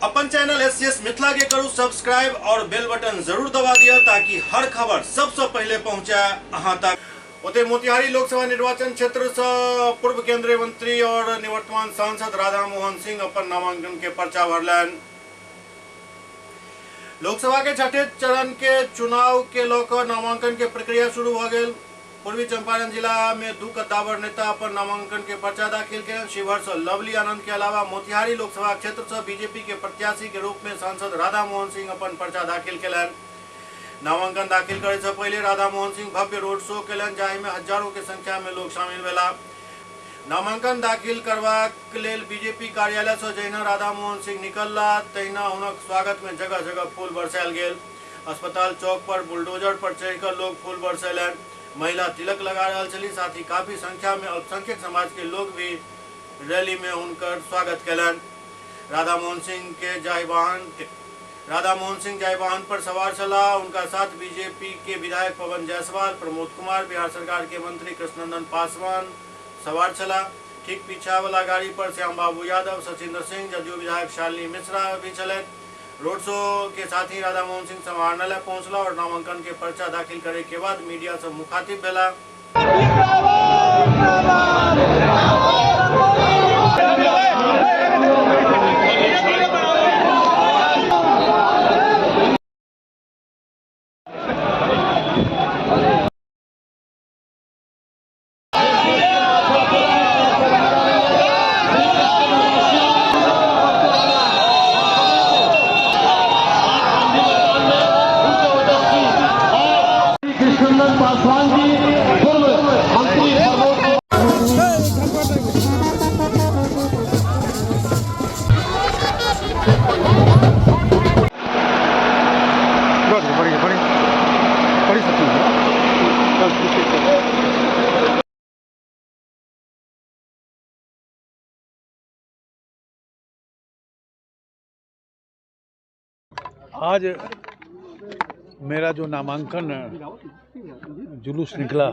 अपन channel SCS Mithila के करू सब्सक्राइब और बेल बटन जरूर दबा दिया ताकि हर खबर सबसे पहले पहुंचे अहां तक। ओते मोतिहारी लोकसभा निर्वाचन क्षेत्र से पूर्व केंद्रीय मंत्री और निवर्तमान सांसद राधा मोहन सिंह अपन नामांकन के पर्चा भरलनि। लोकसभा के छठे चरण के चुनाव के लऽ नामांकन के प्रक्रिया शुरू भऽ गेल। पूर्वी चंपारण जिला में दू कद्दावर नेता अपन नामांकन के पर्चा दाखिल केलनि। शिवहर से लवली आनंद के अलावा मोतिहारी लोकसभा क्षेत्र से बीजेपी के प्रत्याशी के रूप में सांसद राधा मोहन सिंह अपन पर्चा दाखिल केलनि। नामांकन दाखिल करे से पहले राधा मोहन सिंह भव्य रोड शो केलनि, जाहि में हजारों के संख्या में लोग शामिल भेला। नामांकन दाखिल करबाक लेल बीजेपी कार्यालय से जहिना राधा मोहन सिंह निकलला तहिना हुनक स्वागत में जगह जगह फूल बरसायल गेल। अस्पताल चौक पर बुलडोजर पर चढ़िकर लोग फूल बरसेलनि। महिला तिलक लगा रहल छली, साथ ही काफी संख्या में अल्पसंख्यक समाज के लोग भी रैली में हुनकर स्वागत केलनि। राधा मोहन सिंह के जाहि वाहन पर सवार छलाह, उनका साथ बीजेपी के विधायक पवन जायसवाल, प्रमोद कुमार, बिहार सरकार के मंत्री कृष्णनंदन पासवान सवार छलाह। ठीक पीछा वाला गाड़ी पर श्याम बाबू यादव, सचिंद्र सिंह, जदयू विधायक शालिनी मिश्रा भी छलथि। रोड शो के साथ ही राधा मोहन सिंह समाहरणालय पहुंचला और नामांकन के पर्चा दाखिल करे के बाद मीडिया से मुखातिब भेला। कृष्णनंदन पासवान जी, पूर्व मंत्री प्रमोद। बड़ी बड़ी बड़ी सकती है। आज मेरा जो नामांकन जुलूस निकला,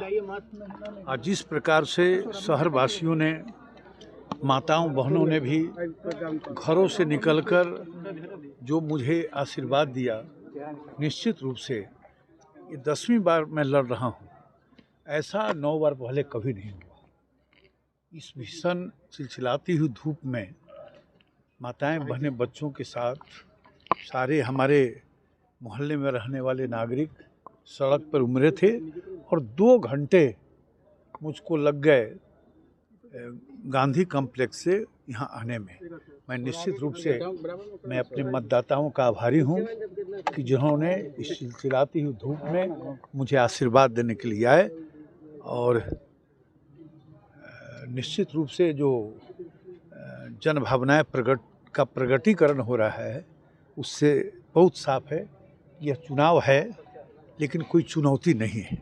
आज जिस प्रकार से शहरवासियों ने, माताओं बहनों ने भी घरों से निकलकर जो मुझे आशीर्वाद दिया, निश्चित रूप से ये 10वीं बार मैं लड़ रहा हूँ, ऐसा 9 बार पहले कभी नहीं हुआ। इस भीषण चिलचिलाती हुई धूप में माताएं बहनें बच्चों के साथ सारे हमारे मोहल्ले में रहने वाले नागरिक सड़क पर उमड़े थे और 2 घंटे मुझको लग गए गांधी कॉम्प्लेक्स से यहाँ आने में। मैं निश्चित रूप से मैं अपने मतदाताओं का आभारी हूँ कि जिन्होंने इस चिलचिलाती हुई धूप में मुझे आशीर्वाद देने के लिए आए। और निश्चित रूप से जो जन भावनाएँ का प्रगटीकरण हो रहा है, उससे बहुत साफ है यह चुनाव है, लेकिन कोई चुनौती नहीं है।